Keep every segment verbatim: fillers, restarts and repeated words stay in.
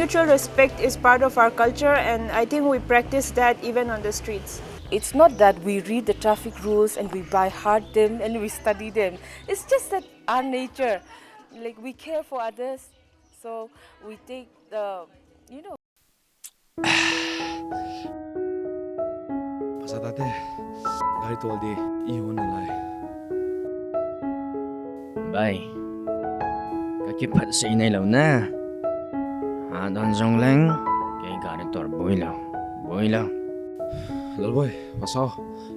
Mutual respect is part of our culture, and I think we practice that even on the streets. It's not that we read the traffic rules and we by heart them and we study them. It's just that our nature, like, we care for others, so we take the, you know. Pasa tate, gari tol di, i hon lai. Bai, ka kiphat sei nei lo na. Ha don jong leng, kei gari tol boi lo, boi lo. Lalboi, pasa,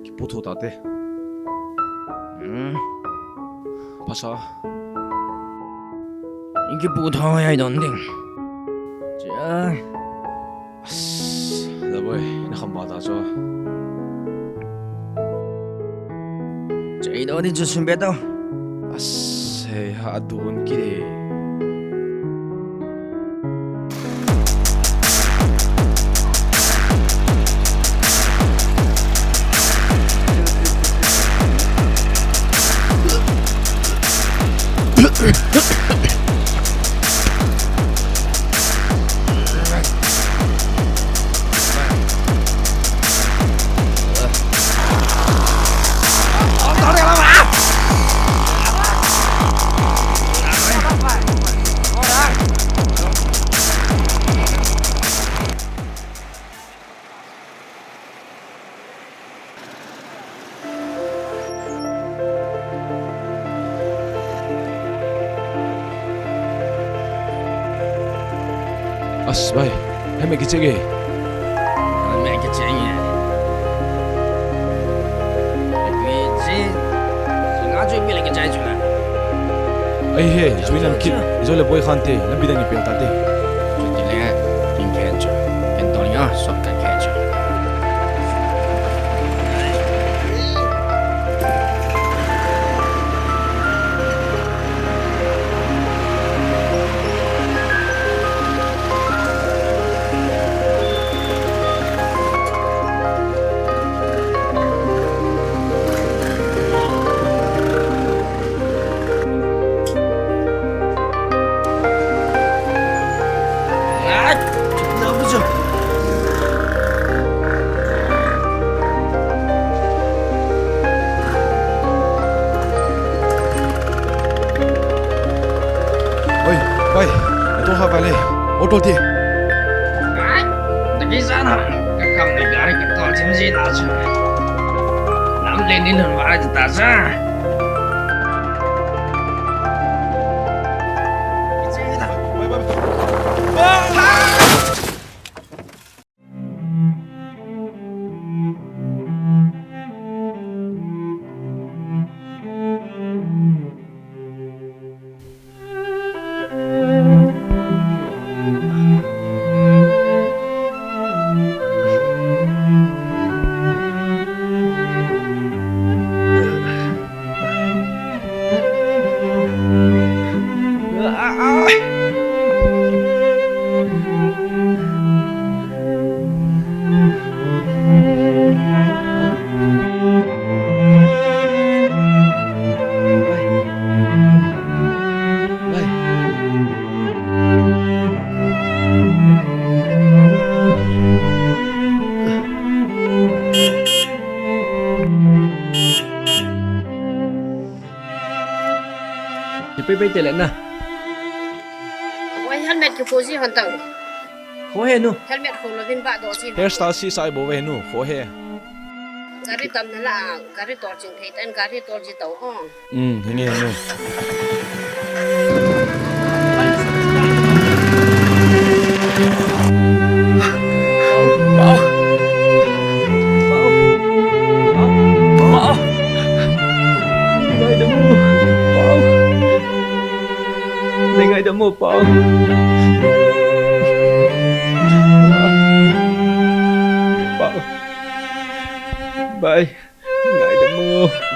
kipu tho tate. Hmm. Pasa. Inki pu tho ai don ding. Chia. As, Lalboi, na kham ba ta cho. Chei do di chu sim be to. As, hei ha adun ki de. As, bai, helmet kicheng e. Helmet kicheng e. Kicheng. Singa chu pila kichai chu na. Ai he, chu nam kit. Jole boi khan te, lampi dang i pel ta te. Chu ti le, kin khen chu. Ken to nya, sop ka khen chu. Oi, bai, auto ha bai le, auto ti. Ai, dagi sana, ka kam le gari ka tol chim ji na chu. Lam le ni nun wa ta sa. Ti pei pei te le na. Oi, helmet ki khoji han tang. Kho he nu. Helmet kho lo vin ba do si. Hairstyle si sai bo ve nu. Kho he. Gari tam na la, gari tor ching thei tan, gari tor ji tau o. Um, hinge nu. Ngai da mo, Pau. Pau. Bai. Ngai da mo.